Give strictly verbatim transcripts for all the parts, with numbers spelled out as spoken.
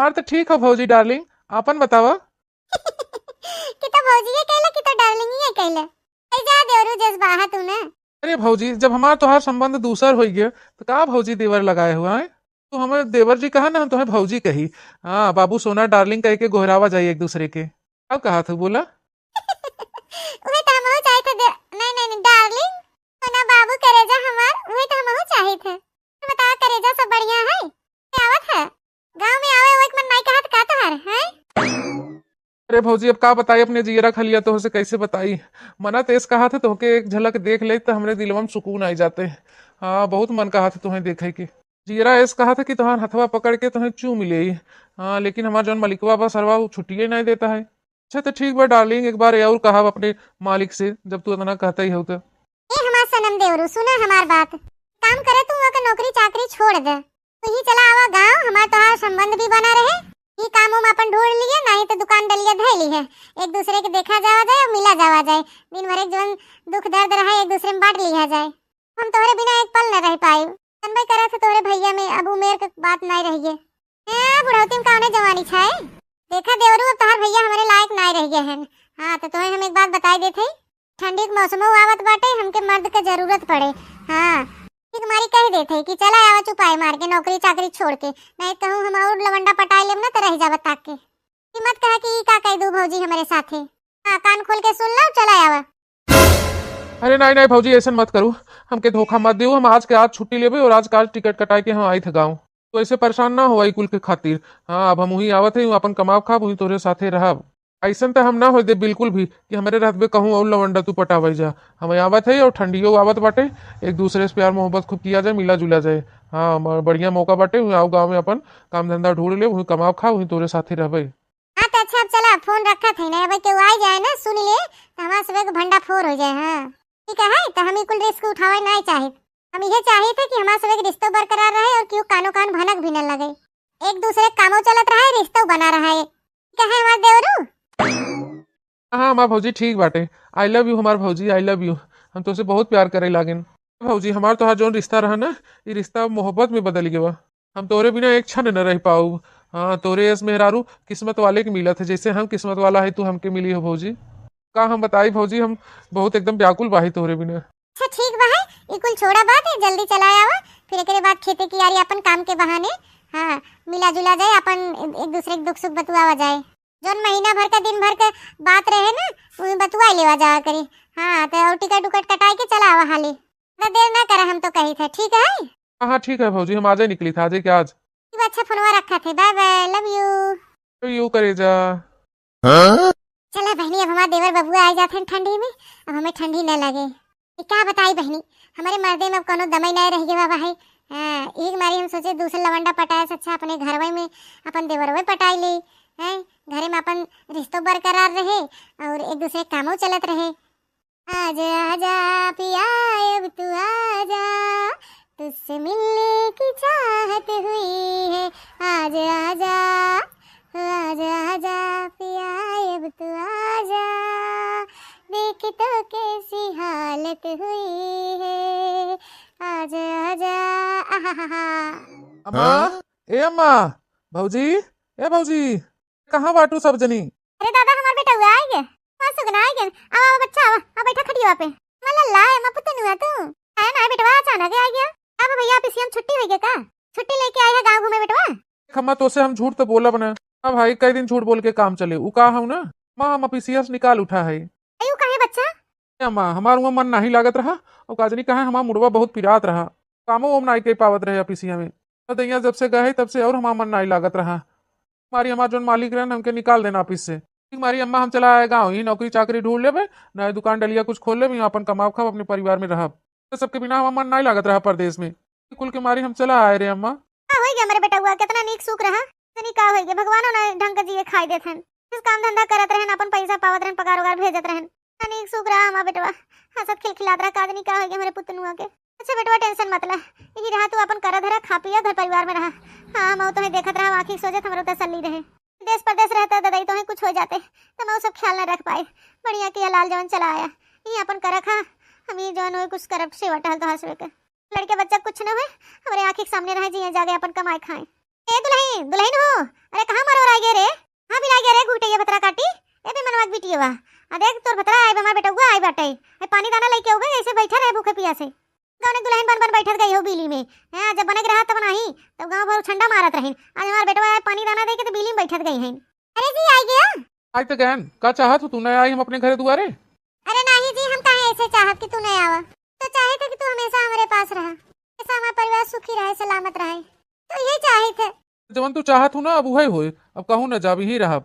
हमार तो ठीक है भौजी darling, आपन बतावा। कि तो भौजी ये कहले कि तो darling ये कहले। ऐ जा देवरू जज्बाहा तू ना। अरे भौजी, जब हमार तोहार संबंध दूसर होई गए तो का भौजी देवर लगाए हुआ है? तू हमें देवर जी कहा ना, हम तुम्हें भौजी कही। हाँ बाबू सोना darling कह के गोहरावा जाई एक दूसरे के। अब कहा था बोला? उहे तो हमहू चाहे थे दे-, नहीं, नहीं, नहीं, darling, सोना बाबू करेजा हमार, उहे तो हमहू चाहे थे। बतावा करेजा सब बढ़िया है? क्या आवत है? गाँव में आवे वो एक मन नाई कहत का तोहार, हैं? अरे भौजी, अब का बताई अपने जियरा खलिया, तोहसे कैसे बताई? मना तेज कहा था तोहके एक झलक देख ले तो हमरे दिलवा में सुकून आई जाते। हाँ, बहुत मन कहा था तुम्हें देखे के। जियरा ऐस कहा था कि तोहार हथवा पकड़ के तोहें चूम ले। हाँ, लेकिन हमार जौन मलिकवा बा सरवा, वो छुट्टिए नहीं देता है। अच्छा तो ठीक बा darling, एक बार और कहा अपने मालिक से, जब तू इतना कहता ही हो तो। ए हमार सनम देवरू, सुना हमार बात। काम करे तू ओकर नौकरी चाकरी छोड़ दे। तू ही चला आवा गाँव, हमार तोहार संबंध भी बना रहे। ई काम उम अपन ढूंढ लिए, नहीं तो दुकान डलिया धै ली है। एक दूसरे के देखा जावा जाए और मिला जावा जाए। दिन भर एक जवन दुख दर्द रहे, एक दूसरे में बांट लिया जाए। हम तोहरे बिना एक पल न रह पाई। तनबई करे थे तोहरे भैया में, अब उमेर के बात नहीं रह गए। ए, बुढ़ौती में कौने जवानी छाए? देखा देवरू, अब तोहार भैया हमारे लायक नहीं रह गए हैं। हाँ, तो तोहे हम एक बात बताई देते, ठंडी के मौसमो आवत बाटे, हमके मर्द के जरूरत पड़े। हाँ, ठीक मारी कह देते कि चला आवा चुपाई मार के नौकरी चाकरी छोड़ के, नहीं कहूँ हम और लवंडा पटाई लेब ना तो रह जावा ताक के। कि मत कहा कि ई का कह दू भौजी हमारे साथे। हाँ, कान खोल के सुन लो, चला आवा। अरे नहीं नहीं भौजी, ऐसन मत करू, हमके धोखा मत दियो। हम आज के आज छुट्टी लेबे और आज के आज टिकट कटाए के हम आई थे गाँव। तो ऐसे परेशान ना हो ई कुल के खातिर। हाँ, अब हम वहीं आवत है, अपन कमाब खाब, वहीं तोरे साथे रहब। ऐसन तो हम ना हो दे बिल्कुल भी कि हमारे रहत बे कहूँ और लवंडा तू पटावे जा। हम आवत है और ठंडियो आवत बाटे, एक दूसरे से प्यार मोहब्बत खूब किया जाए, मिला जुला जाए। हाँ, म-, बढ़िया मौका बाटे, वहीं आओ गाँव में अपन काम धंधा ढूंढ ले, वहीं कमाब खा, वहीं तोरे साथे रहबे। हाँ, तो अच्छा, अब चला, फोन रखत है ना, अब केहू आई जाए ना, सुन ले, तो हमार सबे के भंडा फोर हो जाए। हाँ, ठीक है, तो हम ई कुल रिस्क उठावे नहीं चाहित। हम इहे चाहित है कि हमार सबे के रिश्तो बरकरार रहे और केहू कानो कान भनक भी न लगे, एक दूसरे के कामो चलत रहे, रिश्तो बना रहे। ठीक है हमार देवरू? हाँ, हमार भौजी ठीक बाटे। I love you हमार भौजी, I love you। हम तोसे बहुत प्यार करे लागेन। भौजी, हमार तोहार जौन रिश्ता रहा ना, ई रिश्ता मोहब्बत में बदल गवा। हम तोरे बिना एक क्षण न रह पाऊब। हाँ, तोरे यस मेहरारू किस्मत वाले के मिलत है, जैसे हम किस्मत वाला है, तू हमके मिली हो भौजी। का हम बताई भौजी, हम बहुत एकदम व्याकुल बाही तोरे बिना। अच्छा ठीक बा है, ई कुल छोड़ा बात है, जल्दी चला आवा, फिर एकरे बाद खेते कियारी अपन काम के बहाने, हाँ, मिला जुला जाए, अपन एक दूसरे के दुख सुख बतुआवा जाए। जौन महीना भर का दिन भर के बात रहे ना, उही बतुआई लेवा जावा करी। हाँ, तो और टिकट उकट कटाई के चला आवा हाली। ज्यादा देर ना करे, हम तो कही थे, ठीक है? हाँ, हाँ, ठीक है भौजी, हम आजे निकली था, आजे के आज। ठीक बा, अच्छा, फोनवा रखा थे, bye bye, love you। Love you करेजा। हाँ? चला बहनी, अब हमार देवर बबुआ आ जात हैं ठंडी में, अब हमें ठंडी न लगे। ये का बताई बहनी, हमारे मर्दे में अब कोनो दमई नहीं रह गया बा है। हाँ, एक मारी हम सोचे दूसरे लवंडा पटाए से अच्छा अपने घरवे में अपन देवरवे पटाई ले, हैं? घरे में अपन रिश्तो बरकरार रहे और एक दूसरे कामो चलत रहे। आजा आजा पिया, अब तू आजा, तुझसे मिलने की चाहत हुई है। आजा आजा, आजा आजा पिया, अब तू आजा, देख तो कैसी हालत हुई है। आजा आजा, आहा हा हा। अम्मा, हाँ? ए अम्मा, भौजी, ए भौजी, कहाँ बाटू सब जनी? अरे दादा, हमार बेटउआ आइ गे, हमार सुगना आइ गे। आवा, आवा बच्चा, आवा, आ बैठा खटिया पे। हमार लल्ला है, हमार पुतनुआ तू। आया ना बेटवा, अचानक आइ गया। अब भैया, ऑफिसिया में छुट्टी होइ गया का? छुट्टी लेके आइ है गाँव घूमे बेटवा। देख अम्मा, तोसे हम झूठ तो बोलब ना। हाँ भाई, कई दिन झूठ बोल के काम चले, उ का हूँ ना, माँ हम ऑफिसिया से निकाल उठा है। अयो, काहे बच्चा? ए अम्मा, हमार उहाँ मन नाही लागत रहा, और का जनी काहे हमार मुड़वा बहुत पिरात रहा, कामो ओम नाही कर पावत रहे ऑफिसिया में। तो दैया जब से गए तब से और हमार मन नाही लागत रहा। मारी हमार जौन मालिक रहन, हमके निकाल देना ऑफिस से। ठीक मारी अम्मा, हम चला आए गाँव, यही नौकरी चाकरी ढूंढ लेबे, नए दुकान डलिया कुछ खोल लेबे, यहाँ अपन कमाब खाब, अपने परिवार में रहब। तो सबके बिना हमार मन नाही लागत रहा परदेश में। कुल के मारी हम चला आए रे अम्मा। का होइ गया हमरे बेटउआ, कितना नीक सुख रहा, तनी का होइ गया, भगवानो ना ढंग का जिए खाए देत हन। कुछ काम धंधा करत रहन, अपन पैसा पावत रहन, पगार उगार भेजत रहन। तनी सुख रहा हमार बेटवा, हंसत खिलखिलात रहा, का जनी का होइ गया हमरे पुतनुआ के। अच्छा बेटवा, tension मत ला, यही रहा तू अपन करा धरा, खा पिया, घर परिवार में रहा। हाँ, हम तोहे देखत रहा, आँखी सोजत हमरो तसल्ली रहे। देश परदेश रहता दादा, तोहे कुछ होइ जाते, तो हम सब ख्याल न रख पाए। बढ़िया किया लाल जवन चला आया, यही अपन करा खा, हम ये जवन होइ कुछ करब, सेवा टहल तोहार सबे के। लड़के बच्चा कुछ न होइ, हमरे आँखी के सामने रहे, जिए जागे अपन कमाए खाए। ए दुलहिन, दुलहिन हो, अरे कहाँ मरोराइ गे रे? हाँ, बिलाइ गे रे घुघुटइया भतरा काटी। ए बे मनवा के बिटियवा, आ देख तोर भतरा आइ बा, हमार बेटउवा आइ बाटइ। ए पानी दाना लइके अउबे, अइसे बइठा रहे भूखे पियासे। गउने दुलहिन बन बन बइठत गइ हो बीली में। हाँ, जब बने के रहा तब नाहीं, तब गाँव भर उछंडा मारत रहिन। आज हमार बेटवा आइ पानी दाना दइके त बीली में बइठत गइ हइन। अरे जी, आइ गया? आइ त गएन, का चाहत हो तू, न आई हम अपने घरे दुआरे? अरे नाहीं जी, हम काहे अइसे चाहब कि तू न आवा? तो चाहित है कि तू हमेसा हमरे पास रहा, हमेसा हमार परिवार सुखी रहे, सलामत रहे, तो यही चाहित है। जवन तू चाहत हो ना, अब उहइ होए। अब कहूँ न जाब, इहीं रहब।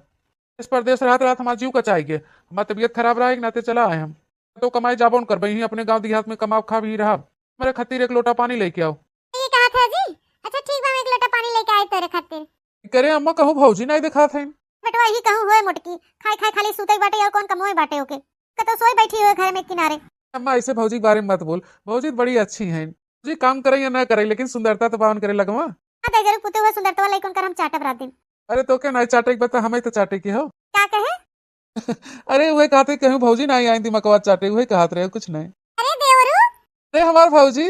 देस परदेस रहत रहत हमार जीव कचाइ गे, हमार तबियत खराब रहा, एक नाते चला आए हम। तो कमाए जाबो न करबे, इहीं अपने गाँव देहात में कमाब खाब, इहीं रहब। हमरे खातिर एक लोटा पानी लइके आउ। ये कहत है जी? अच्छा ठीक बा, हम एक लोटा पानी लइके आए तोरे खातिर। करे अम्मा, कहूँ भौजी नाहीं देखात हइन। बेटवा, इही कहूँ होए मोटकी, खाइ खाइ खाली सुतइ बाटे अउर कउन कमवइ बाटे ओके। कतउ सोइ बइठी होए घर में किनारे। अम्मा, अइसे भौजी के बारे में मत बोल, भौजी त बड़ी अच्छी हइन। भौजी काम करइ या न करइ, लेकिन सुंदरता त बा उनकरे लगवा। हाँ, त जरूर पुते हुए सुंदरतवा लइकन कर हम चाटब रात दिन। अरे तोके नाहीं चाटइ के बा त हमइ त चाटइ के हो। का कहे? अरे उहइ कहत रहे, कहूँ भौजी नाहीं आइन दिमकवा चाटइ, उहइ कहत रहे, कुछ नाहीं। अरे देवरू। अरे हमार भौजी।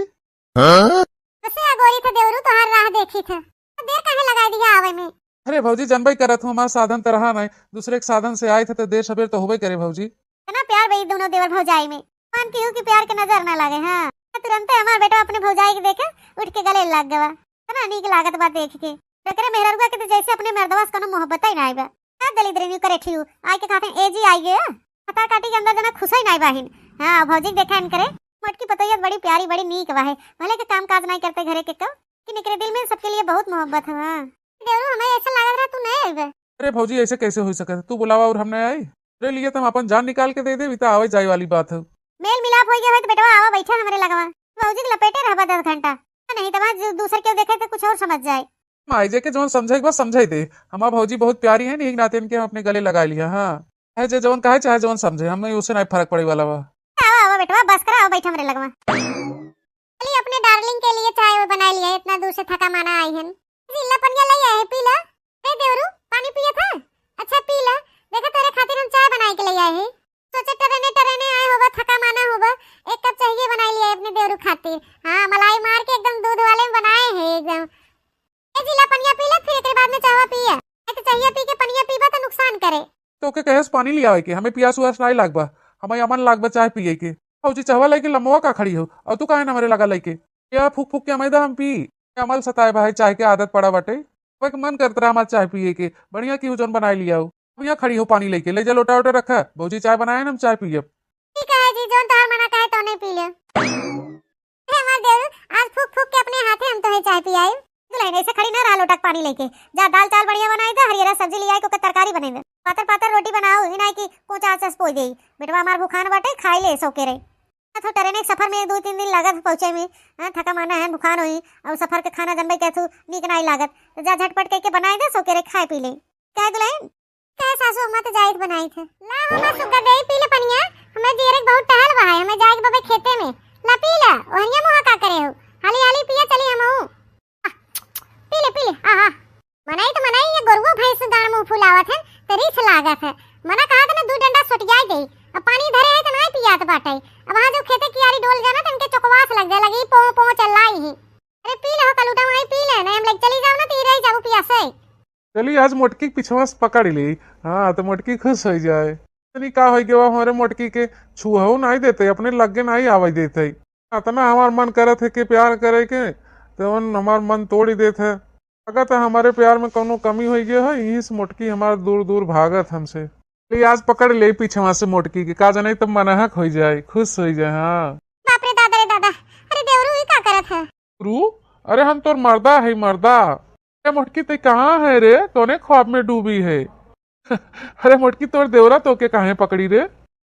हाँ? कसे अगोरी थे देवरू, तोहार राह देखी थे। तो देर काहे लगाइ दिहा आवइ में? अरे भौजी, जनबइ करत हो, हमार साधन त रहा नाहीं, दुसरे के साधन से आइत है त देर सबेर त होबइ करे भौजी। इतना प्यार बा ई दुनो देवर भौजाई में, मान केहू की प्यार के नजर न लागे। हाँ, तुरंते हमार बेटवा अपने भौजाई के देखे उठ के गले लाग गवा। इतना नीक लागत बा देख के। एकरे मेहररुआ के त जइसे अपने मर्दवा से कउनो मोहब्बतइ नाहीं बा। का दलिद्रिनी करे ठियू, आइ के कहत हैं, "ए जी आइ गया।" भतार काटी के अंदर जना खुसइ नाहीं बाहिन। हाँ, भौजी के देखा इनकरे। मोटकी पतोहिया त बड़ी प्यारी, बड़ी नीक बा है। भले के काम काज नाहीं करते घरे के कउ, लेकिन एकरे दिल में सबके लिए बहुत मोहब्बत है। हाँ। देवरू, हमें अइसा लागत रहा तू नाहीं अइबे। अरे भौजी, अइसे कइसे होइ सकत है? तू बुलावा अउर हम नाहीं आई? अरे लिए त हम अपन जान निकाल के दे देबी, त आवइ जाए वाली बात है। मेल मिलाप होइ गया होई त बेटवा आवा बइठा हमरे लगवा। भौजी के लपेटे रहबा दस घंटा। नाहीं त वहाँ जो दूसर केहू देखे त कुछ अउर समझ जाए। माई जे के जवन समझइ के बा समझइ दे। हमार भौजी बहुत प्यारी है, एक नाते इनके हम अपने गले लगाइ लिहा। हाँ, चाहे जे जवन कहे, चाहे जवन समझे, हमें ओसे नाहीं फरक पड़इ वाला बा। आवा, आवा बेटवा, बस करा, आवा बइठा हमरे लगवा। चली अपने darling के लिए चाय बनाइ लिहा, इतना दूर से थका माना आई हन। जी, ला पनिया लइ आए, पी ला। ए देवरू, पानी पियत है? अच्छा पी ला, देखा तोरे खातिर हम चाय बनाइ के लइ आए हैं। सोचे टरेने टरेने आए होबा, थका माना होबा, एक कप चाहिए बनाइ लिहा अपने देवरू खातिर। हाँ, मलाई मार के एकदम दूध वाले में बनाए हैं एकदम। ए जी, ला पनिया पी ला, फिर एकरे बाद में चाहवा पिया। नहीं तो चाहिए पी के पनिया पीबा तो नुकसान करे। तोके कहेस पानी लियावइ के, हमें पियास उआस नाहीं लागबा, हमें अमन लागबा चाय पिए के। भौजी, चाहवा लइके लमवा का खड़ी हो, अउर तू काहे न हमरे लगा लइके? या फूक फूक के हमें दा हम पी। अमल सताए भाई, चाय के आदत पड़ा बाटे। अब एक मन करत रहा हमार चाय पिए के, बढ़िया केहू जौन बनाइ लियाउ। अब यहाँ खड़ी हो पानी लइके, लइ जा लोटा वोटा रखा, भौजी चाय बनाए न हम चाय पियब। ठीक है जी, जौन तोहार मना कहे तौने पी ले। हे हमार देवरू, आज फूक फूक के अपने हाथे हम तोहे चाय पियाइब। दुलहिन, अइसे खड़ी न रहा, लोटा के पानी लइके। जा दाल चावल बढ़िया बनाइ दे, हरियरा सब्जी लियाइ के ओकर तरकारी बनइबे। पातर पातर रोटी बनाउ, ई नाहीं कि कोचा आचस पोइ देइ। बेटवा हमार भुखान बाटे, खाइ ले सौकेरे। तो ट्रेन के सफर में एक दू तीन दिन लागत पहुँचे में। हाँ, थका माना है, भुखान होई, अउर सफर के खाना जनबइ के तू नीक नाहीं लागत। तो जा झटपट कइके बनाइ दे, सौकेरे खाइ पी ले। कहे दुलहिन? कहे सासू अम्मा तो जाइत बनाइत है। ला हो माँ सुग्गा देई, पी ले पनिया। हमें जियरे के बहुत टहल बा है, हमें जाए के बबे खेते में। ला पी ला, ओहनिया मुँह का करे हो। हाली हाली पिया चली हमहू। आह, पी ले, पी ले, आहा। मनई तो मनई, ये गोरुओ भैंस गाड़ मुँह फुलावत है, तो रिस लागत है। मना कहा था ना, दू डंडा सोटियाई दे। अब पानी धरे है तो नाहीं पियात बाटे। अब वहाँ जो खेते कियारी डोल जाना तो इनके चोकवास लग जाए लगी, पों पों चल्लाई ही। अरे पी ले हो कलूटा, वहीं पी ले, नहीं हम लेके चली जाओ ना तो ई रही जाबू पियासे। चली आज मोटकी के पिछवा से पकड़ ली। हाँ, तो मोटकी खुश होइ जाए। तनी का होइ गवा हमरे मोटकी के, छुअहू नाहीं देते, अपने लग्गे नाहीं आवइ देते। अतना हमार मन करत है कि प्यार करे के, तवन हमार मन तोड़ी देत है। लगत है हमरे प्यार में कउनो कमी होइ गया है, यही से मोटकी हमार दूर दूर भागत हमसे। ले आज पकड़ ले पिछवा से मोटकी के, का जाने तब मनहक होइ जाए, खुश होइ जाए। हाँ। बाप रे दादा रे दादा, अरे देवरू ई का करत है? रू, अरे हम तोर मर्दा है, मर्दा। अरे मोटकी, ते कहाँ है रे? कौने ख्वाब में डूबी है? अरे मोटकी, तोर देवरा तोके काहे पकड़ी रे?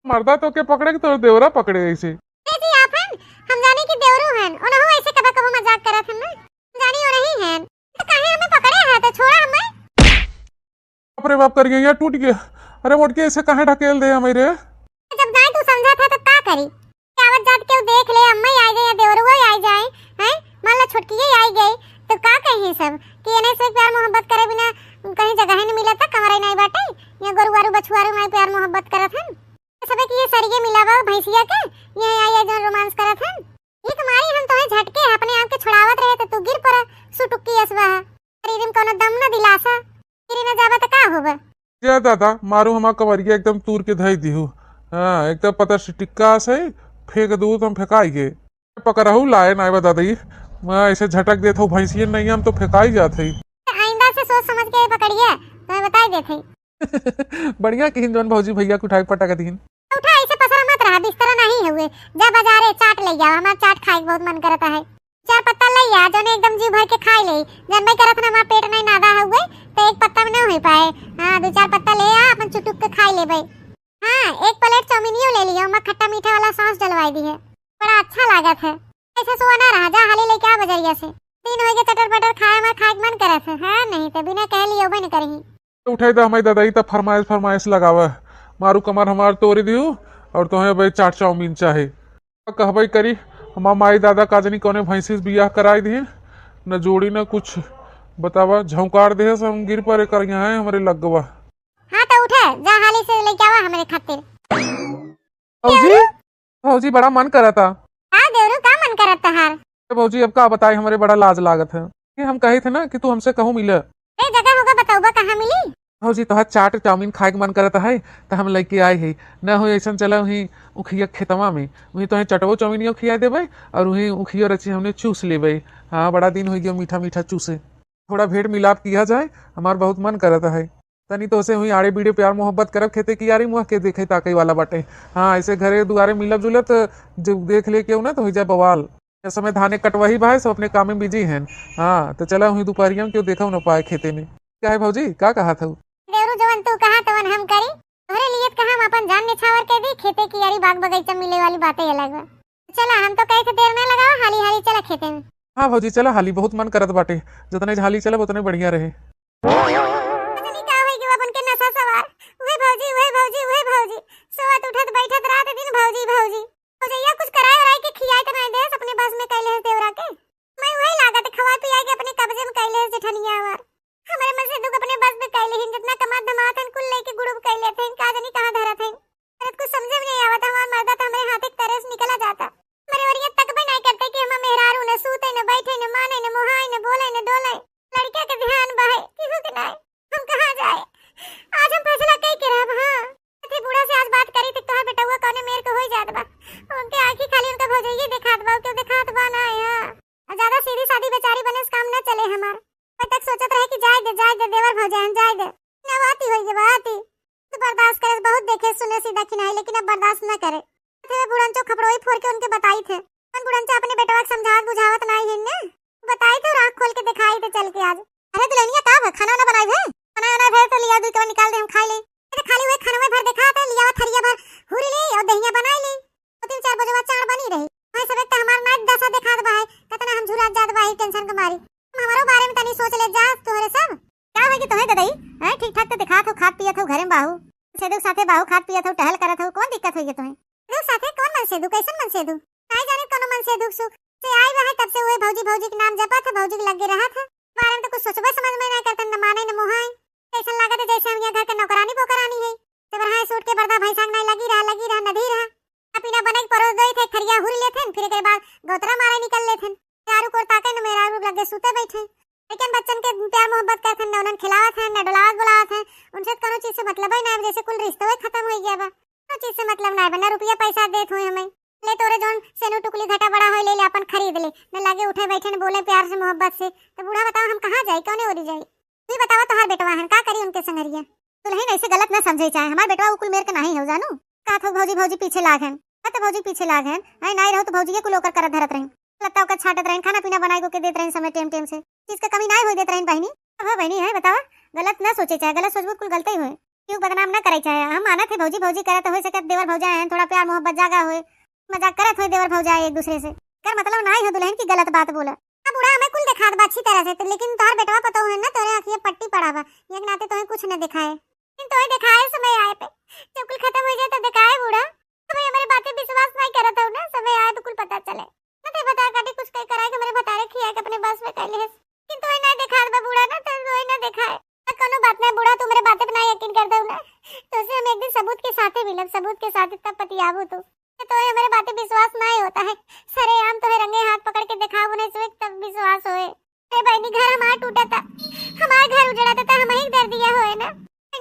मर्दा तोके पकड़े कि तोर देवरा पकड़े ऐसे? अरे जी, आप हन? हम जाने कि देवरू हन। ओनहु ऐसे कबो कबो मजाक करत हन ना। हम जानी ओनही हन। तो काहे हमें पकड़े है? तो छोड़ा हमें। बाप रे बाप, करिया टूट गया। अरे मोटकी, ऐसे काहे ढकेल दे हमें रे? जब नाहीं तू समझा था तो का करी? आवत जात केहू देख ले, अम्मा ही आई जाए या देवरुआ ही आई जाए, हैं? मान ला छोटकी ही आई गई, तो का कही सब कि एने से प्यार मोहब्बत करे बिना कहीं जगह ही नहीं मिला था, कमरा ही नहीं बाटे, या गोरु वारू बछुआरू नहीं प्यार मोहब्बत करत हन। सबे के ये सरिये मिला बा भैंसिया के, ये आई है जौन रोमांस करत हन। ये तुम्हारी हम तोहे झटके अपने आप के छुड़ावत रहे तो तू गिर पड़ा, सुटुक्की असवा। शरीर में कौनो ए दादा, मारू हमार कमरिया एकदम तूर के धई दिहू। हाँ, एकदम पतर से टिक्का से फेंक दू, तुम फेंकाई गे। पकड़हू लाए नाय बा दादा, ई मैं ऐसे झटक देत हूँ भैंसियन नहीं, हम तो फेंकाई जात है। आइंदा से सोच समझ के पकड़िए, तो मैं बताई देत है। बढ़िया किहिन जौन भौजी भैया के उठाए पटक दीन। उठा, ऐसे पसरा मत रहा, बिस्तरा नहीं हुए। जा बाजारे चाट ले जाओ, हमार चाट खाए के बहुत मन करता है। चार पत्ता ले आ, जौन एकदम जी भर के खाई ले। जौन मैं करत ना, हमार पेट नहीं नादा हुए, तो एक पत्ता में नहीं हो पाए। हाँ, दो चार पत्ता ले आ, अपन चुटुक के खाई लेबे। हाँ, एक प्लेट चाउमीनियो ले लियो, मैं खट्टा मीठा वाला सॉस डलवाई दी है, बड़ा अच्छा लागत है। ऐसे सोना रहा, जा हाली लेके आ बजरिया से। दिन होइगे चटर पटर खाए, हमार खाए के मन करत है। हाँ, नहीं तो बिना कहे लिए उबे न करही। उठाई दा हमारी दादा, ई त फरमाइश, फरमाइश लगावा। मारू कमर हमार तोड़ दियो और तोहे भाई चाट चाउमीन चाहे। कहबे करी, हमार माई दादा का जनी कौने भैंसी से बियाह कराई दिहिन, न जोड़ी न कुछ। बतावा, झौंकार देहे से हम गिर पड़े कर यहाँ है हमरे लग गवा। हाँ तो उठे, जा हाली से लेके आवा हमरे खातिर। भौजी, भौजी बड़ा मन करता। हाँ देवरू, का मन करत तहार? ए भौजी, अब का बताई, हमरे बड़ा लाज लागत है कि हम कहे थे ना कि तू हमसे कहूँ मिले। ए जगह होगा, बतौबा कहाँ मिली? भौजी, तोहार चाट चाउमीन खाए के मन करत है, त हम लेके आए ही। न हो ऐसन चला वहीं उखिया खेतवा में, वहीं तोहे चटवो चाउमीनियो खिया देबे और वहीं उखियो रची हमने चूस लेबे। हाँ, बड़ा दिन हो गया मीठा मीठा चूसे। थोड़ा भेंट मिलाप किया जाए, हमार बहुत मन करत है। तनी तोहसे हुई आड़े बीड़े प्यार मोहब्बत करब, खेते कियारी मुँह के देखे ताकई वाला बाटे। हाँ, ऐसे घरे दुआरे मिलब जुलब त जब देख ले केहू ना तो हो जाए बवाल। इस समय धाने कटवही भाई, सब अपने काम में बिजी हैं। हाँ, तो चला हुई दोपहरिया में केहू देखा न पाए खेते में। क्या है भौजी, का कहा था? देवरू, जवन तू कहा तवन हम करी। तोहरे लिए त कहा हम अपन जान निछावर के दी, खेते कियारी बाग बगीचा मिले वाली बातें अलग बा। चला, हम तो कहे थे देर ना लगावा, हाली हाली चला खेते में। हाँ भौजी, चला हाली, बहुत मन करत बाटे, जितने हाली चलब उतने बढ़िया रहे। पता नहीं का होई गवा अपन के नशा सवार। उहे भौजी, उहे भौजी, उहे भौजी। सोवत उठत बैठत रात दिन भौजी, भौजी। भौजैया कुछ कराए उराए के खियाए त नहीं देस, अपने बस में कैले हस देवरा के। मैं उहे लागत खवाए पियाए के अपने कब्जे में कैले हस जेठनिया हमार। हमरे मन से दुख अपने बस में कैले हिन, जितना कमात धमात हन कुल लेके गुड़ुब कैले थे, का जानी कहाँ धरत हैं। अरे कुछ समझे में नहीं आवत, हमार मर्दा तो हमरे हाथे के तरे से निकला जाता। हमरे ओरिया तकबे नहीं करते कि हम मेहरारू न सूते, न बैठे, न माने, न मोहाए, न बोले, न डोले। लड़किया के ध्यान बहे, केहू के नहीं। हम कहाँ जाए? आज हम फैसला कई के रहब, हाँ। अरे बूढ़ा से आज बात करी त तोहार बेटउआ कौने मेर के होई जात बा। उनके आँखी खाली उनका भौजइये देखात बा, केहू देखात बा ना, हाँ। आ ज्यादा सीधी सादी बेचारी बने से काम ना चले हमार। मैं तक सोचत रहे कि जाए दे, जाए दे, देवर भौजाई, जाए दे। ना बात ही होई गई, बात ही। तू बर्दाश्त करे, बहुत देखे सुने सीधा खिनाई, लेकिन अब बर्दाश्त ना करे। थे बुढ़न चो खपड़ोई फोर के उनके बताई थे। मन बुढ़न चो अपने बेटवा के समझावत बुझावत ना ही ने। बताई थे और आँख खोल के दिखाई थे चल के आज। अरे दुल्हनिया का भा, खाना वाना बनाई है? खाना वाना भे तो लिया दू के निकाल दे, हम खाई ले। अरे खाली हुए खाना में भर देखा था, लिया हुआ थरिया भर हुरी ले और दहिया बनाई ले। दो तीन चार बजे बाद चार बनी रही। मैं सब एक तो हमार नाच दशा देखात बा है, कितना हम झुरात जात बा है टेंशन के मारी। तुम हमारो बारे में तनी सोच ले जा तोहरे सब। का होई कि तोहे ददई? हैं, ठीक ठाक तो दिखात हो, खात पियत हो, घरे में बाहू। सेदू साथे बाहू खात पियत हो, टहल करत हो, कौन दिक्कत होई है तोहे? सेदू साथे कौन मन सेदू, कैसन मन सेदू? काहे जाने कौनो मन सेदू सुख से आई बा है, तब से वही भौजी भौजी के नाम जपत है, भौजी के लगे रहत है। बारे में तो कुछ सोचबे समझ में नहीं करत, न माने न मोहाए। ऐसन लागत है जैसे हम यहाँ घर के नौकरानी बोकरानी है। जब रहा सूट के बर्दा भैंसा के नाई लगी रहा, लगी रहा, नदी रहा। अब बिना बने के परोस दोई थे, थरिया हुर लेथेन, फिर एक बाद गौतरा मारे निकल लेथेन। चारू कोर ताके न मेहरारू लगे सूते बैठे। लेकिन बच्चन के प्यार मोहब्बत करथन, न उन्हन खिलावत हैं, न डोलावत बोलावत हैं। उनसे तो कोनो चीज से मतलब ही ना है, जैसे कुल रिश्तो ही खत्म हो गया बा। कोनो चीज से मतलब ना है, ना रुपया पैसा देत हुए हमें। ले तोरे जौन सेनू टुकली घटा बड़ा होए, ले ले अपन खरीद ले, न लागे उठे बैठे, न बोले प्यार से मोहब्बत से। तो बूढ़ा बताओ हम कहाँ जाई, कौने ओरी जाई? तू ही बतावा तोहार बेटवा हन, का करी उनके संगरिया? दुल्हन ऐसे गलत ना समझे चाहे, हमार बेटवा उ कुल मेर के नाही हो जानू। का थो भौजी भौजी पीछे लाग हन, कत भौजी पीछे लाग हन, आई नाई रहो तो भौजी के कुल ओकर करत धरत रही। लत्ता ओकर छाटत रही, खाना पीना बनाई के देत रही समय टेम टेम से, चीज के कमी नाई होई देत रही बहिनी। अब हो बहिनी है बतावा, गलत ना सोचे चाहे, गलत सोचबो कुल गलते ही होए। क्यों बदनाम ना करे चाहे, हम मानत है भौजी भौजी करत होए सकत देवर भौजा हैं, थोड़ा प्यार मोहब्बत जागा होए, मजाक करत होए देवर भौजा एक दूसरे से। कर मतलब नाई हो दुल्हन की गलत बात बोला। अब बूढ़ा हमें कुल देखात बा अच्छी तरह से, तो लेकिन तोहार बेटवा पतोह है ना, तोरे आँखिए पट्टी पड़ा बा, एक नाते तोहे कुछ न दिखाए। लेकिन तोहे दिखाए समय आए पे, जब कुल खत्म हो जाए तो दिखाए बूढ़ा। हमें हमारे बातें विश्वास नहीं करत हो ना, समय आए तो कुल पता चले। ना ते बता काटी कुछ कह कराए के हमारे बतारे खिया के अपने बस में कर ले। लेकिन तोहे ना दिखात बा बूढ़ा ना, तो तोहे ना दिखाए। ना कोनो बात ना बूढ़ा, तू मेरे बातें पे ना यकीन कर दो ना। तो से हम एक दिन सबूत के साथ ही मिलब, सबूत के साथ ही तब पतियाबू तू। तो तोहे हमारे बातें विश्वास ना ही होता है। सरे आम तोहे रंगे हाथ पकड़ के दिखाबू नहीं सुख तब विश्वास होए। ए बहनी, घर हमार टूटा था, हमार घर उजड़ा था, हम ही दर्दिया होए ना।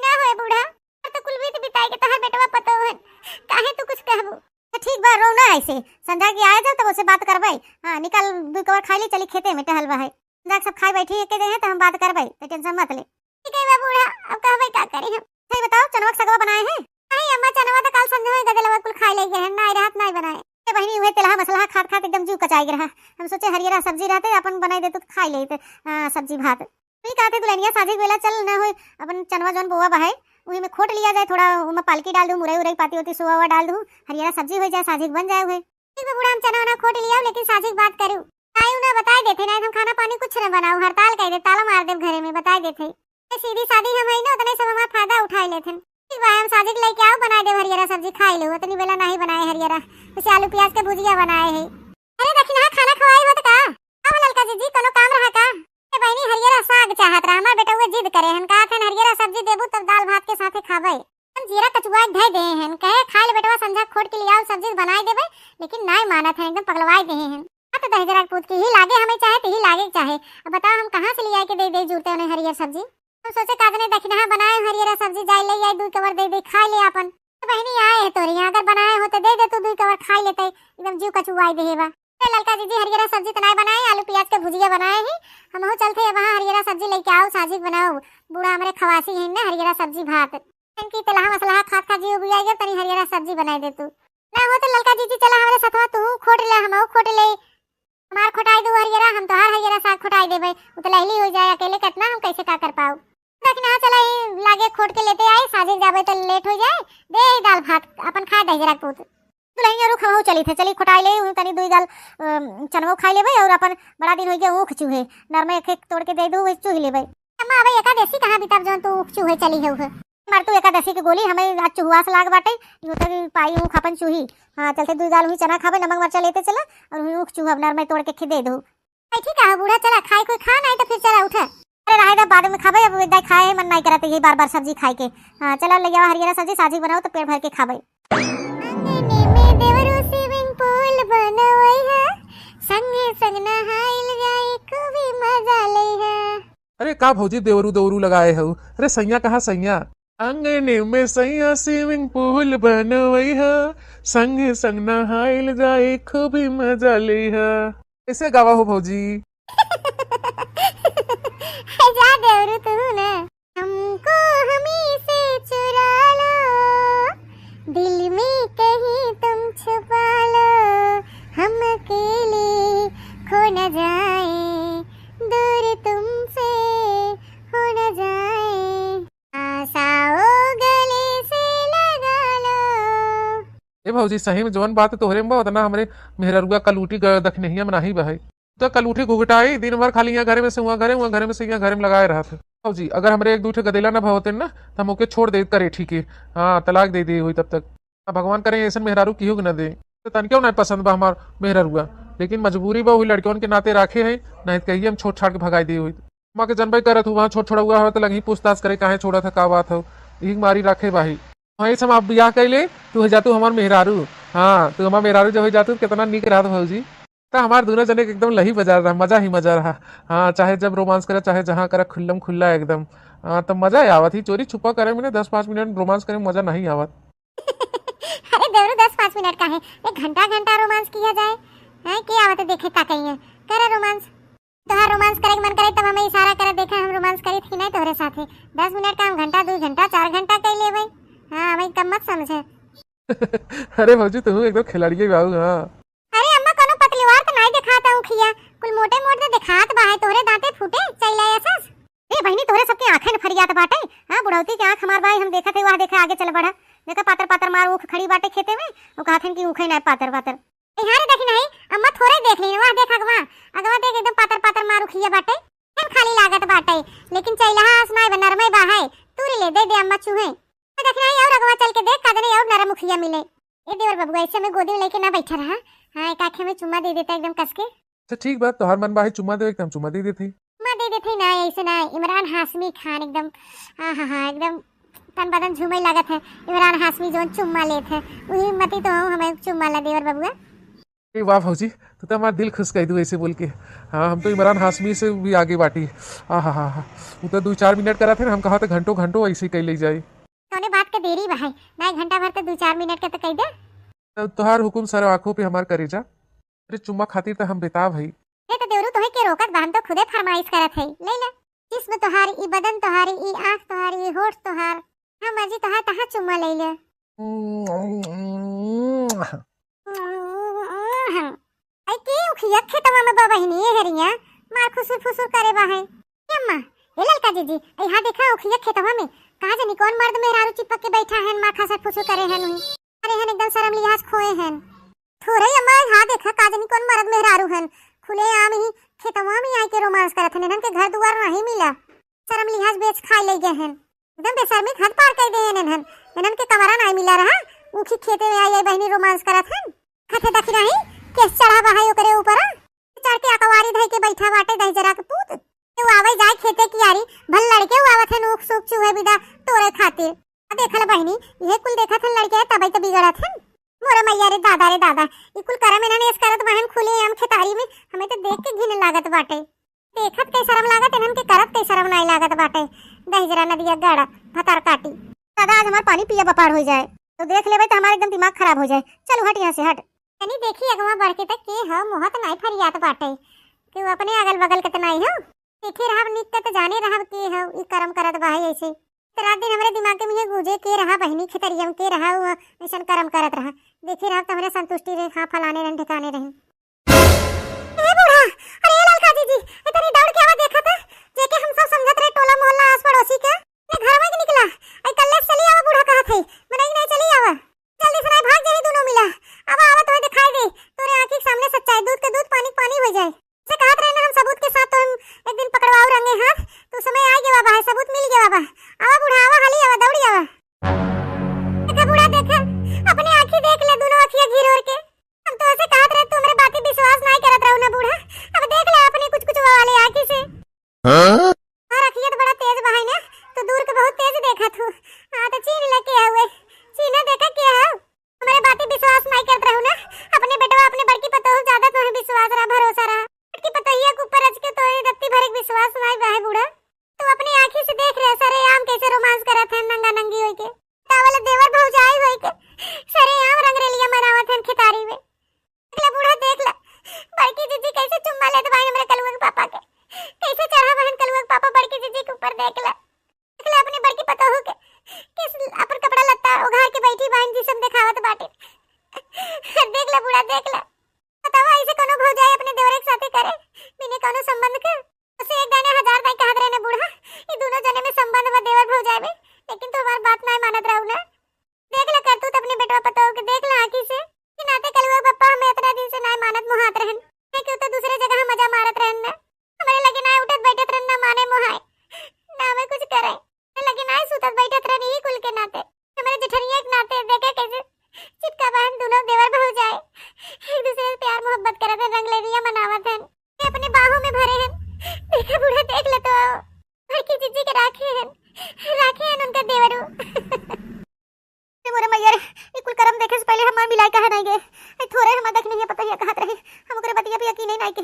का होए बूढ़ा? तो कुल बीत बिताए के तोहार बेटवा पतोह हन, काहे तू कुछ कहबू? तो ठीक बा, रो ना ऐसे, संझा के आए जाओ तब उसे बात करबै। हाँ, निकाल दू कवर खाई ले, चली खेते में टहलबा है। संझा के सब खाए बैठी एके जगह तो हम बात करबै, तो tension मत ले। ठीक है बा बूढ़ा, अब कहबै का करी हम। सही बताओ, चनवा के सगवा बनाए हैं? नहीं अम्मा, चनवा तो कल संझा में गदेलवा कुल खाए ले गए हैं, नाई रहत नाई बनाए। ए बहिनी, उहे तेलहा मसलहा खात खात एकदम जीव कचाई गे रहा। हम सोचे हरियरा सब्जी रहते, अपन बनाई देतू तो खाई लेते, आ, सब्जी भात। वही कहते दुल्हनिया साझी के बेला चल ना होई, अपन चनवा जौन बोआ बहाए, उही में खोट लिया जाए, थोड़ा उमा पालकी डाल दूँ, मुरई उरई पाती होती सोआ हुआ डाल दूँ, हरियरा सब्जी हो जाए, साझी के बन जाए हुए। ठीक बा बूढ़ा, हम चना वना खोट लिया, लेकिन साझी के बात करू। खाई ना बताए देते, ना हम खाना पानी कुछ न बनाऊ, हड़ताल कह दे, ताला मार देब घरे में, बताए देते। ये सीधी सादी हम है ना, उतने सब हमार फायदा उठाए लेते हैं। ठीक बा, हम साझी के लेके आओ, बनाए देब हरियरा सब्जी, खाई लो, उतनी बेला नहीं बनाए हरियरा, जैसे आलू प्याज के भुजिया बनाए है। अरे दखिनहा, खाना खवाई होत का? अब ललका जीजी, कोनो काम रहा का? ए बहिनी, हरियरा साग चाहत रहा, हमार बेटउआ जिद करे हन, कहत हन हरियरा सब्जी देबू तब दाल भात के साथे खाबे। हम जीरा कचुआ के धै देहे हन, कहे खाए ले बेटवा, संझा खोट के लियाओ सब्जी बनाए देबे, लेकिन नाय मानत हन, एकदम पगलवाए देहे हन। हाँ तो दहिजरा के पूत के ही लागे, हमें चाहे तो ही लागे के चाहे। अब बताओ हम कहाँ से लियाए के दे दे जूरते उन्हें हरियर सब्जी? हम सोचे का जने दखिनहा बनाए हरियरा सब्जी, जाए ले आई दुई कवर दे दे खाए ले आपन। तो बहिनी आए है तोरे यहाँ, अगर बनाए हो तो दे दे तू दुई कवर खाए लेते, एकदम जीव कचुआई देहे बा। ए ललका जीजी हरियरा सब्जी तो नाय बनाए, आलू प्याज के भुजिया बनाए ही। हमहू चलते अब वहाँ हरियरा सब्जी लेके आओ, साझी के बनाओ। बूढ़ा हमरे खवासी है ना हरियरा सब्जी भात। इनकी तेलहा मसलहा खात खा जीव उबिया गया, तनी हरियरा सब्जी बनाए दे तू। ना हो तो ललका जीजी चला हमरे सथवा, तू खोट ले, हमहू खोट ले। हमार खोटाई दू हरियरा, हम तोहार हरियरा साग खोटाई देबे। उ तो लहली हो जाए अकेले, कितना हम कैसे का कर पाऊ। दखिनहा चला ही लागे खोट के लेते आई, साझे जाबे तो लेट हो जाए। दे दाल भात अपन खाए दहिजरा पूत। दुल्हनिया रुख हमहू चली थे, चली खोटाई ले, उहू तनी दुई गाल, अम, चनवो खाई लेबे और अपन बड़ा दिन हो गया ऊख चूहे, नरमे एक एक तोड़ के दे दू, वही चूह लेबे। अम्मा अबे एकादशी कहाँ बीतब जौन तू ऊख चूहे चली है उहे। मार तू एकादशी के गोली, हमें आज चुहुआस लाग बाटे, यू तो भी पाई ऊख अपन चूही। हाँ, चलते दुई गाल हुई चना खाबे, नमक मरचा लेते चला और हुई ऊख चूहब, नरमे तोड़ के खी दे दू। ऐठी का हो बूढ़ा, चला खाए कोई खा, नहीं तो फिर चला उठा। अरे रहे दे, बाद में खाबे, अब इतना खाए मन नहीं करत, यही बार बार सब्जी खाए के। हाँ, चला ले जावा हरियरा सब्जी, साझी बनाओ तो पेट भर के खाबे। अंगने में देवरू swimming pool बनवई है, संगे संग नहाइल जाई, खूबी मजा लई है। अरे का भौजी देवरू देवरू लगाए हऊ? अरे सैया कहाँ सैया? अंगने में सैया swimming pool बनवई है, संगे संग नहाइल जाई, खूबी मजा लई है। कैसे गावा हो भौजी? है जा देवरू तू ना। हमको हमी से चुरा लो, दिल में कहीं तुम छुपा लो, हम अकेले खो न जाए, दूर तुमसे हो न जाए, आस आओ गले से लगा लो। ए भौजी, सही में जवन बात तोहरे में बा, उतना हमरे मेहररुआ कलूटी ग-, दखिनहिया में नाही बा है। तो कलूटी घुघटाई, दिन भर खाली यहाँ घरे में से हुआ घरे, हुआ घरे में से यहाँ घरे में लगाए रहत है। भौजी, अगर हमरे एक दू ठे गदेला ना भवते ना, तो हम ओके छोड़ दे करे, ठीक है। हाँ, तलाक दे दे हुई तब तक। अब भगवान करे ऐसन मेहरारू केहू के ना दे। तो तनके ना पसंद बा हमार मेहररुआ, लेकिन मजबूरी बा, वही लड़कियों के नाते राखे है, नहीं तो कहिए हम छोड़ छाड़ के भगाई दिए हुई। माँ के जनबे करत हूँ, वहाँ छोड़ छोड़ा हुआ है तो लगी पूछताछ करे, काहे छोड़ा था, का बात हो, यही मारी राखे बाही। वहीं से हम आप बियाह कर ले, तू हो जातू हमार मेहरारू। हाँ, तू हमार मेहरारू जब हो जातू, कितना नीक रहत भौजी। तो हमार दोनों जने के एकदम लही बजा रहा, मजा ही मजा रहा। हाँ, चाहे जब रोमांस करे, चाहे जहाँ करे, खुल्लम खुल्ला एकदम। हाँ, तो मजा ही आवत ही, चोरी छुपा करे में ना दस पाँच मिनट रोमांस करे में मजा नहीं आवत। अरे देवरू, दस पाँच मिनट का है, एक घंटा घंटा रोमांस किया जाए। हैं, के आवत है देखे का कहीं है, करे रोमांस। तोहार रोमांस करे के मन करे तब हमें इशारा करे, देखा हम रोमांस करी थी नहीं तोहरे साथे। दस मिनट का हम घंटा, दो घंटा, चार घंटा कर लेबै। हाँ, हमें कम मत समझे। अरे भौजी, तुम एकदम खिलाड़िए बाबू। हाँ। अरे अम्मा, कोनो पतलीवार तो नहीं दिखाता ऊखिया, कुल मोटे मोटे तो दिखात बा है, तोहरे दांते फूटे, चैला ऐसस। ए बहिनी, तोहरे सबके आंखें न फरियात बाटे। हाँ, बुढ़ौती के आंख हमार बाई, हम देखत है, वह देखे आगे चल बढ़ा। देखा पातर पातर मार ऊख खड़ी बाटे खेते में, वो कहत हन कि ऊखे ना पातर पातर। ए, हाँ रे, देखी नहीं, अम्मा थोड़े देख ली, वह देख अगवा, अगवा देख एकदम पातर पातर मार उखिया बाटे, एकदम खाली लागत बाटे, लेकिन चैलहा आस नाय बा, नरमे बा है, तूरी ले दे दे अम्मा चूहे। तो देखी नहीं, और अगवा चल के देख, का जाने और नरम उखिया मिले। ए देवर बबुआ, ऐसे में गोदी में लेके ना बैठा रहा, हाँ, एक आंखे में चुम्मा दे देता एकदम कस के। अच्छा ठीक बा, तोहार मन बा है चुम्मा देवे के, तो हम चुम्मा दे देते। चुम्मा दे देते ना, ऐसे ना, इमरान हाशमी खान एकदम, हाँ, हाँ, हाँ, एकदम तन बदन झूमे लागत है। इमरान हाशमी जोन चुम्मा लेत है, वही मती तो हूँ, हमें चुम्मा ला देवर बबुआ। ए वाह भौजी, तू तो हमार दिल खुश कर दू ऐसे बोल के। हाँ, हम तो इमरान हाशमी से भी आगे बाटी। आ हा हा हा। वो तो दो चार मिनट करत है ना, हम कहा तो घंटों घंटों ऐसे ही कर ले जाए। कौने बात के देरी बा है, ना एक घंटा भर तो दो चार मिनट के तो कह दे। तो तोहार हुकुम सर आंखों पे हमार करेजा। अरे चुम्मा खातिर तो हम बेताब है। ये तो देवरू तोहे के रोकत बा, हम तो खुदे फरमाइश करत है। ले ले, जिस्म तोहार, ई बदन तोहार, ई आँख तोहार, ई होठ तोहार, हाँ मर्जी तोहार, तहाँ चुम्मा ले ले। आई के उखिया खेतवा में बा बहिनी, ए हरिया, मार खुसुर फुसुर करे बा है। ए अम्मा, ए ललका जीजी, आई हाँ देखा उखिया खेतवा में, कहाँ जानी कौन मर्द मेहरारू चिपक के बैठा है, मार खसर फुसुर करे है नुही। अरे हन एकदम शर्म लिहाज खोए हन। थोरे अम्मा, हाँ देखा का जानी कौन मर्द मेहरारू हन, खुले आम ही खेतवा में आए के रोमांस करत हन। इन्हन के घर दुआर नहीं मिला, शर्म लिहाज बेच खाए ले गए हन। एकदम बेशर्मी हद पार कर दे हन इन्हन। इन्हन के कमरा नहीं मिला रहा, ऊखी खेते में आई आई बहिनी रोमांस करत हन। खते दखी रही केस चढ़ा बा है ओकरे ऊपर, चढ़ के अकवारी धई के बैठा बाटे दहिजरा के पूत। के वो आवे जाए खेते कियारी, भल लड़के वो आवत हन ऊख सूख चूहे बिदा तोरे खातिर। आ देखल बहिनी, इहे कुल देखत हन लड़के, तबई त बिगड़त हन। मोरे मैया रे दादा रे दादा, ई कुल करम इन्हन एस करत बहन खुले आम खेतारी में, हमें तो देख के घिन लागत बाटे। देखत के शर्म लागत, इन्हन के करत के शर्म नाई लागत बाटे। दहिजरा नदिया गड़ा भतार काटी। दादा, आज हमार पानी पिया बपार हो जाए, तो देख लेबे तो हमार एकदम दिमाग खराब हो जाए। चल हट यहाँ से, हट। तनी देखी अगवा बढ़ के त के ह, मोहत नाई फरियात बाटे। केहू अपने अगल बगल के त नाई हो। देखे रहब निक के त जाने रहब के ह, ई करम करत बा है ऐसे। त रात दिन हमरे दिमाग में ये गूंजे के रहा बहिनी खेतरिया में, के रहा उ ऐसन करम करत रहा। देखे रहब त हमरे संतुष्टि रहे, हाँ फलाने रहन ठिकाने रहन। ए बूढ़ा, अरे ए ललका जीजी, ए तनी दौड़ के आवा देखा त, जेके हम सब समझत रहे टोला मोहल्ला आस पड़ोसी के। ने घर में के निकला, आई कल्ले से चली आवा बूढ़ा कहत है, मनई नहीं चली आवा। जल्दी से नहीं भाग जाई दोनों मिला। आवा, आवा, तोहे दिखाई दे, तोरे आँखी के सामने सच्चाई, दूध के दूध, पानी के पानी हो जाए। से कहत रहे ना हम सबूत के साथ तो हम एक दिन पकड़वाऊ रंगे हाथ, तो समय आ गया बा है, सबूत मिल गया बा। आवा बूढ़ा, आवा, हाली आवा, दौड़ी आवा। देखा बूढ़ा, देखा, अपने आँखी देख ले, दोनों आँखिया घिर ओर के। हम तो ऐसे कहत रहे, तू हमरे बाती विश्वास नहीं करत रहू ना बूढ़ा, अब देख ले अपने कुछ कुछ वाले आँखी से। हाँ? और अखिया तो बड़ा तेज बा है ना, तू दूर के बहुत तेज देखत हूँ। हाँ, तो चीन्ह ले के हुए, चीन्ह देखा के हो। हमरे बाती विश्वास नहीं करत रहू ना, अपने बेटवा, अपने बड़की पतोह ज्यादा तुम्हें विश्वास रहा, भरोसा रहा। बड़की पतोहिया के ऊपर रच के तोहे रत्ती भर एक विश्वास नहीं बा है बूढ़ा। तू अपने आँखी से देख रहे सरे आम कैसे रोमांस करत है नंगा नंगी होई के। तावल देवर भौजाई होई के सरे आम रंगरेलिया मनावत है खेतारी में। देख ला बूढ़ा, देख ला, बड़की जीजी कैसे चुम्मा लेत बाई हमरे कलुआ के पापा के, कैसे चढ़ा बहन कलुआ के पापा बड़की जीजी के ऊपर। देख ला, देख ला अपने बड़की पतोहू के, किस अपन कपड़ा लत्ता उघार के बैठी बहन जी सब दिखावत बाटे। देख ला बूढ़ा, देख ला, बतावा ऐसे कोनो भौजाई अपने देवरे के साथे करे बिना कोनो संबंध के? उसे एक दाने हजार दाई कहत रहे ना बूढ़ा, ये दोनों जने में संबंध बा देवर भौजाई में, लेकिन तू हमार बात ना मानत रहू ना। देख ला करतूत अपने बेटवा पतोह के, देख ला आँखी से। के नाते कलुआ पप्पा हमें इतना दिन से नाय मानत मोहात रहन। है कि उ तो दूसरे जगह मजा मारत रहन ना। हमरे लगे नाय उठत बैठत रहन, ना माने मोहाय, ना हमें कुछ करे। हमरे लगे नाय सुतत बैठत रहन, यही कुल के नाते। हमरे जेठनिया के नाते देखे कैसे चिपका बहन दोनों देवर भौजाई एक दूसरे से प्यार मोहब्बत करत हैं, रंगलेनिया मनावत हैं। ये अपने बाहों में भरे हैं। देखे बूढ़ा देख ले तो। बड़की जीजी के राखे हन, राखे हन उनका देवरू। ए मोरे मैया रे, ई कुल करम देखे से पहले हमार मिलाई काहे नहीं गए? ए थोरे हमार देखनी है पतोहिया कहत रही, हम ओकरे बतिया पे यकीन ही नहीं के।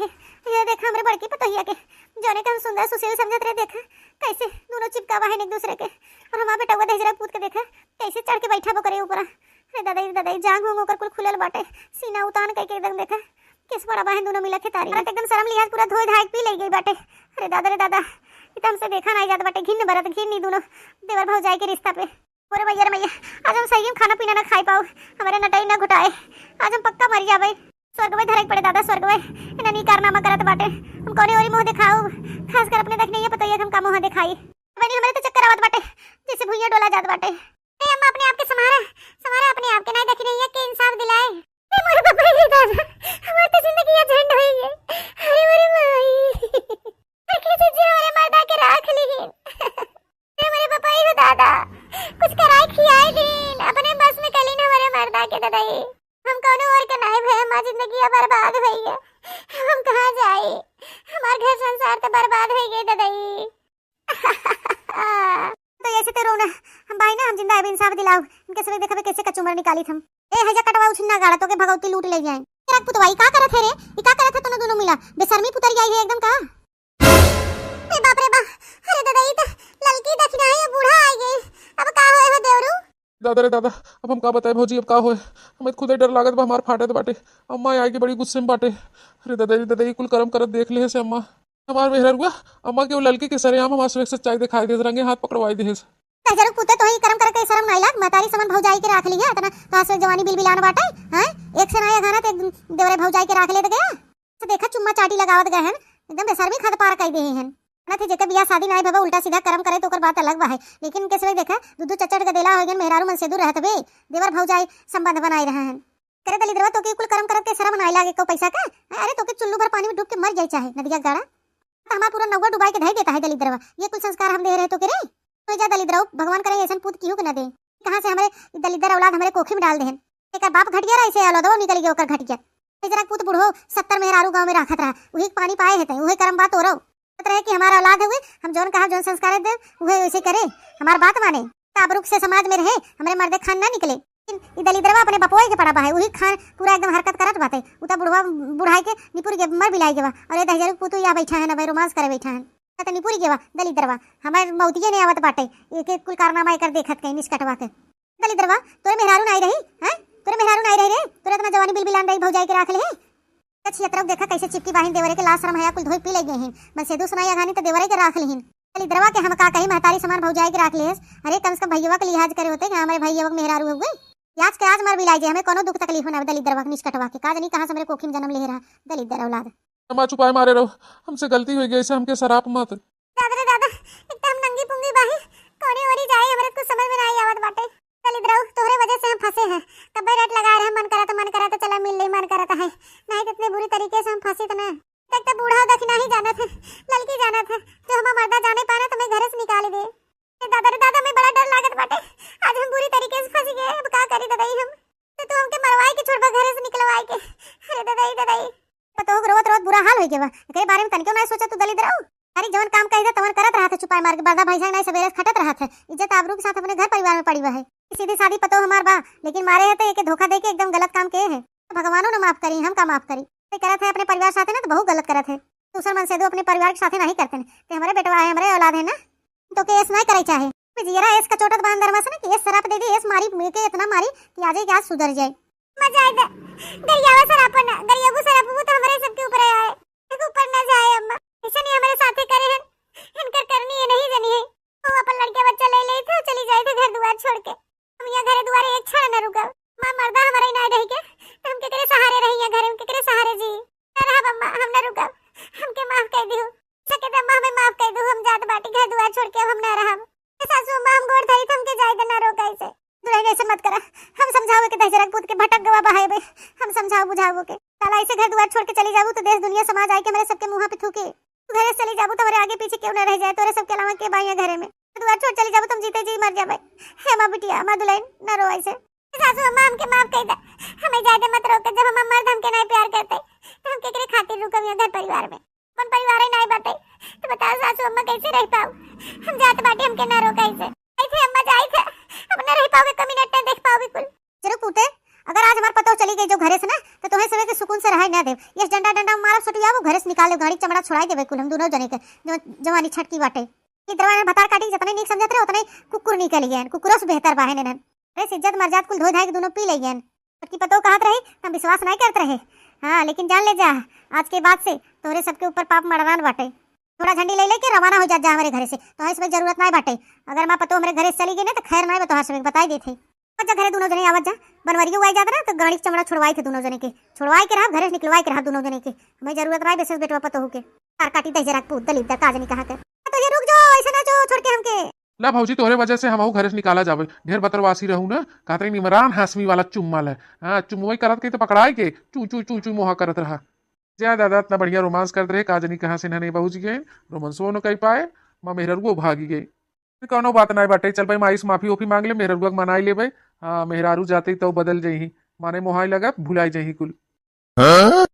ये देख हमरे बड़की पतोहिया के, जौने के हम सुंदर सुशील समझत रहे, देखा कैसे दोनों चिपकावा है एक दूसरे के। और हमार बेटवा दहिजरा पूत के देखा कैसे चढ़ के बैठा बा ओकरे ऊपर। अरे दादा, रे दादा, जांग होंग ओकर कुल खुलल बाटे, सीना उतान कह के एकदम देखा केस पड़ा बा है दोनों मिला खेतारी। एकदम शर्म लिहाज पूरा धोए धाए के पी ले गई बाटे। अरे दादा रे दादा, ई त हमसे देखा नहीं जात बाटे। घिन बरत घिन ई दोनों देवर भौजाई के रिश्ता पे। अरे मैया रे मैया, आज हम सही में खाना पीना ना खाई पाऊ, हमारे नटाई ना घुटाए, आज हम पक्का मर जाबे। स्वर्ग में धरे के पड़े दादा, स्वर्ग में इन्हन ई कारनामा करत बाटे। हम कौने ओरी मुँह दिखाऊ, खास कर अपने देखने ये पतोहिया के हम का मुँह दिखाई। बहनी हमरे तो चक्कर आवत बाटे, जैसे भुइयां डोला जात बाटे। ए अम्मा, अपने आप के संभारा, संभारा अपने आप के, नहीं देखी नहीं है के इंसाफ दिलाए। ए मोरे बाप रे दादा, हमार तो जिंदगी झंड होई गई। अरे मोरे माई, अरे जीजी हमारे मर्दा के राख ली। ए मोरे बाप रे दादा, कुछ कराए खियाए दीन, अपने बस में कलीन हमारे मर्दा के दादा। हम कौनो और के नहीं भे, हमार जिंदगी बर्बाद होई है। हम कहाँ जाई, हमार घर संसार तो बर्बाद होई गए दादा। तो ऐसे तो रोना, हम भाई ना, हम जिंदा है, इंसाफ दिलाओ। इनके सबके देखबे कैसे कचूमर निकाली हम। ए, हैजा कटवाऊ छिन्ना गाड़ा, तो के भगवती लूट ले जाए। तेरा पुतवा, ई का करत है रे? ई का करत है तोनो दोनों मिला? बेशर्मी पुतरी आई है एकदम का? अरे बाप रे बा, अरे दादा, ई त ललकी दखिनाही बूढ़ा आ गई। अब का होए हो देवरू? दादा रे दादा, अब हम का बताए भौजी, अब का होए? हमें खुदे डर लागत बा, हमार फाटत बाटे। अम्मा आई के बड़ी गुस्से में बाटे। अरे दादा रे दादा, ई कुल करम करत देख ले से अम्मा। हमार मेहररुआ अम्मा के वो ललकी के सरेआम हमार सुबह सच्चाई दिखाई देस, रंगे हाथ पकड़वाई देस। तहजरुक पुते, तोहे ई करम करे के शरम नाई लाग? महतारी समान भौजाई के राख लिया, इतना तोहार से जवानी बिलबिलान बाटे, हैं? एक से नाई अघाना ते देवरे भौजाई के राख लेत गया। से देखा चुम्मा चाटी लगावत गए हन, एकदम बेशर्मी खद पार कई देहे हन। ना थे जेकर बियाह शादी नाई भवा, उल्टा सीधा करम करे तो ओकर बात अलग बा है, लेकिन इनके सिवाय देखा दू दू चचट गदेला हो गए, मेहरारू मन से दूर रहत बे, देवर भौजाई संबंध बनाए रहा हन। करे दलिद्रवा, तोके कुल करम करत के शरम नाई लागे को पैसा का? अरे तोके चुल्लू भर पानी में डूब के मर जाए चाहे नदिया गाड़ा। तो हमार पूरा नौवा डुबाई के धई देता है दलिद्रवा। ये कुल संस्कार हम दे रहे तोके रे? तो जा दलिद्रवा, भगवान करे ऐसन पूत केहू के न दे। कहाँ से हमरे ई दलिद्र औलाद हमरे कोखी में डाल देहन। एकर बाप घटिया रहा, ऐसे औलादवा निकल गया ओकर घटिया। ए जरा पूत बूढ़ो सत्तर मेहरारू गाँव में राखत रहा, उही के पानी पाए हेतै, उहे करम बात ओरो। कहत रहे कि हमार औलाद हुए, हम जौन कहा जौन संस्कार दे, उहे वैसे करे, हमार बात माने। ताबरुक से समाज में रहे, हमरे मर्दे खान ना निकले। लेकिन ई दलिद्रवा अपने बपोए के पड़ा बा है, उही खान पूरा एकदम हरकत करत बाटे। उ त बुढ़वा बुढ़ाई के निपुर के मर बिलाई के बा। और ये दहजरुक पूतू या बैठा है ना भाई, रोमांस करे बैठा है। त निपुर के बा दलिद्रवा, हमार मौतिये ने आवत बाटे। एके कुल कारनामा एकर देखत कहीं निष्कटवा के। दलिद्रवा, तोरे मेहरारू नाई रही, हैं? तोरे मेहरारू नाई रही रे, तोरे इतना जवानी बिलबिलान रही, भौजाई के राख ले। त छियतरऊ देखा कैसे चिपकी बाहिन देवरे के, लाज शरम हया कुल धोई पी ले गए हैं। बस ये दूसरा या घानी त देवरे के राख लिहिन। दलिद्रवा के हम का कही, महतारी समान भौजाई के राख लेस। अरे कम से कम भैया के लिहाज करे होते कि हमरे भैया के मेहरारू हुए। आज के आज मर बिलाई जे, हमें कोनो दुख तकलीफ ना दलिद्रवा के निष्कटवा के। का जानी कहाँ से हमरे कोखी में जन्म ले रहा दलिद्र औलाद। अम्मा चुपाए मारे रहो, हमसे गलती हो गई, ऐसे हमके सराप मत। दादा रे दादा, एक तो हम नंगी पुंगी बाही, कोने ओरी जाए, हमरे कुछ समझ में नाई आवत बाटे। दलिद्रऊ, तोहरे वजह से हम फंसे हैं। कब्बे रट लगा रहे, मन करत, मन करत, चला मिल ले, मन करत है। नहीं तो इतने बुरी तरीके से हम फंसे तो ना। एक तो बूढ़ा दखिनाही जानत है, ललकी जानत है, जो हमार मर्दा जाने पाना तो मैं घरे से निकाल दे। ए दादा रे दादा, मैं बड़ा डर लागत बाटे, आज हम बुरी तरीके से फंस गए, अब का करी ददाई हम? तो तू हमके मरवाए के छोड़बा घरे से निकलवाए के? अरे ददाई, ददाई। पतोह के रोवत रोवत बुरा हाल हो गया बा, एकरे बारे में तनिको ना सोचा तू दलिद्रऊ। अरे जवन काम कही दे तवन करत रहत है, चुपाई मार के बर्दा भैंसा के नाई सबेरे से खटत रहत है, इज्जत आबरू के साथ अपने घर परिवार में पड़ी हुआ है। सीधी सादी पतोह हमार बा, लेकिन मारे है तो एके धोखा दे के एकदम गलत काम के है। तो भगवानो न माफ करी, हम का माफ करी? ते करत है अपने परिवार साथे ना तो बहुत गलत करत है। दूसर मन से दो अपने परिवार के साथे नहीं करते हैं। ते हमारे बेटवा है, हमारे औलाद है ना, तो के ऐस नहीं करे चाहे। जियरा ऐस का चोटत बा अंदर में से ना कि ऐस सराप दे दी, ऐस मारी के इतना मारी कि आज के आज सुधर जाए। मजा आए दे। गरियावा सरापन, गरियाबू सरापबू तो हमारे सबके ऊपर आए। एक ऊपर ना जाए अम्मा, ऐसे नहीं हमारे साथे करे हैं। इनकर करनी ये नहीं जानी है। वो अपन लड़के बच्चा ले ले थे, चली जाए थे घर दुआर छोड़ के। हम यहाँ घरे दुआरे एक क्षण न रुकब। माँ मर्दा हमारे ना रह के, तो हम केकरे सहारे रही यहाँ घरे, हम केकरे सहारे जी? ना रहब अम्मा, हम ना रुकब, हमके माफ कर दियो। सके तो अम्मा हमें माफ कर दो, हम जात बाटी घर दुआर छोड़ के, अब हम ना रहब। ए सासू अम्मा, हम गोड़ धरी, हमके जाए दे, ना रोका इसे। दुल्हन ऐसे मत करा, हम समझाओ के दहजरक पूत के भटक गवा बहाए बे, हम समझाओ बुझाओ के। साला ऐसे घर दुआर छोड़ के चली जाबू तो देश दुनिया समाज आए के हमारे सबके मुँह पे थूके। तू घरे से चली जाबू तो हमारे आगे पीछे क्यों ना रह जाए, तोरे सबके अलावा के बाइया घरे में। दुआर छोड़ चली जाबू तो हम जीते जी मर जाबे। हे माँ बिटिया, माँ दुल्हन, ना रो ऐसे। सासू अम्मा हमके माफ कर दे, हमें ज्यादा मत रोके, जब हमार मर्द हमके नहीं प्यार करते तो हम केकरे खातिर रुकब यहाँ घर परिवार में? अपन परिवार ही नहीं बाटे तो बताओ सासू अम्मा कैसे रह पाऊ? हम जात बाटे, हमके ना रोका ऐसे। ऐसे अम्मा जाए थे, अब ना रह पाओगे, कमी ना देख पाओगे कुल। जरूर पूते, अगर आज हमार पतोह चली गई जो घरे से ना, तो तुम्हें सबे के सुकून से रहे ना देव। ये डंडा डंडा मारब, सुटियाबू, घरे से निकाल देव, गाड़ी चमड़ा छुड़ाई देवे कुल हम दोनों जने के, जो जवानी छटकी बाटे। ई दरवाजा में भतार काटी, जितने नीक समझत रहे, उतने कुकुर निकल गए, कुकुरों से बेहतर बाहे नेनन। अरे इज्जत मर्जाद कुल धोए धाए के दोनों पी ले गए। छोटकी पतोह कहत रही, हम विश्वास नहीं करत रहे। हाँ, लेकिन जान ले जा, आज के बाद से तोहरे सबके ऊपर पाप मड़रान बाटे। थोड़ा झंडी ले लेके रवाना हो जात जा हमारे घरे से, तोहरे सबे जरूरत नहीं बाटे। अगर माँ पतोह हमारे घरे से चली गई ना, तो खैर नहीं बा तोहार सबे, बताई देते। आवत जा घरे दोनों जने, आवत जा। बनवरियो आई जात ना, तो गाड़ी के चमड़ा छुड़वाई थे दोनों जने के, छुड़वाई के रहा, घरे से निकलवाई के रहा दोनों जने के। हमें जरूरत नहीं विशेष बेटवा पतोह के। तार काटी दे जरा पूत दलिद्दर का जनी कहाँ के। तो ये रुक जाओ, ऐसे ना जो छोड़ के हमके। ला भौजी, तोहरे वजह से हमहू घरे से निकाला जाबे। ढेर बतरवासी रहू ना, कहत रही इमरान हाशमी वाला चुम्मा ले। हाँ, चुम्मई करत के तो पकड़ाई के, चू चू चू चू मोहा करत रहा। जा दादा, इतना बढ़िया रोमांस करत रहे, का जनी कहाँ से इन्हने पहुँच गए, रोमांसो न कर पाए, माँ मेहररुओ भागी गई। फिर कौनो बात नाई बाटे, चल भाई, माई से माफी ओफी मांग ले, मेहररुआ के मनाई ले भाई। हाँ, मेहरारू जाते ही तो बदल जइही, माने मोहाई लगा, भुलाई जइही कुल। हाँ?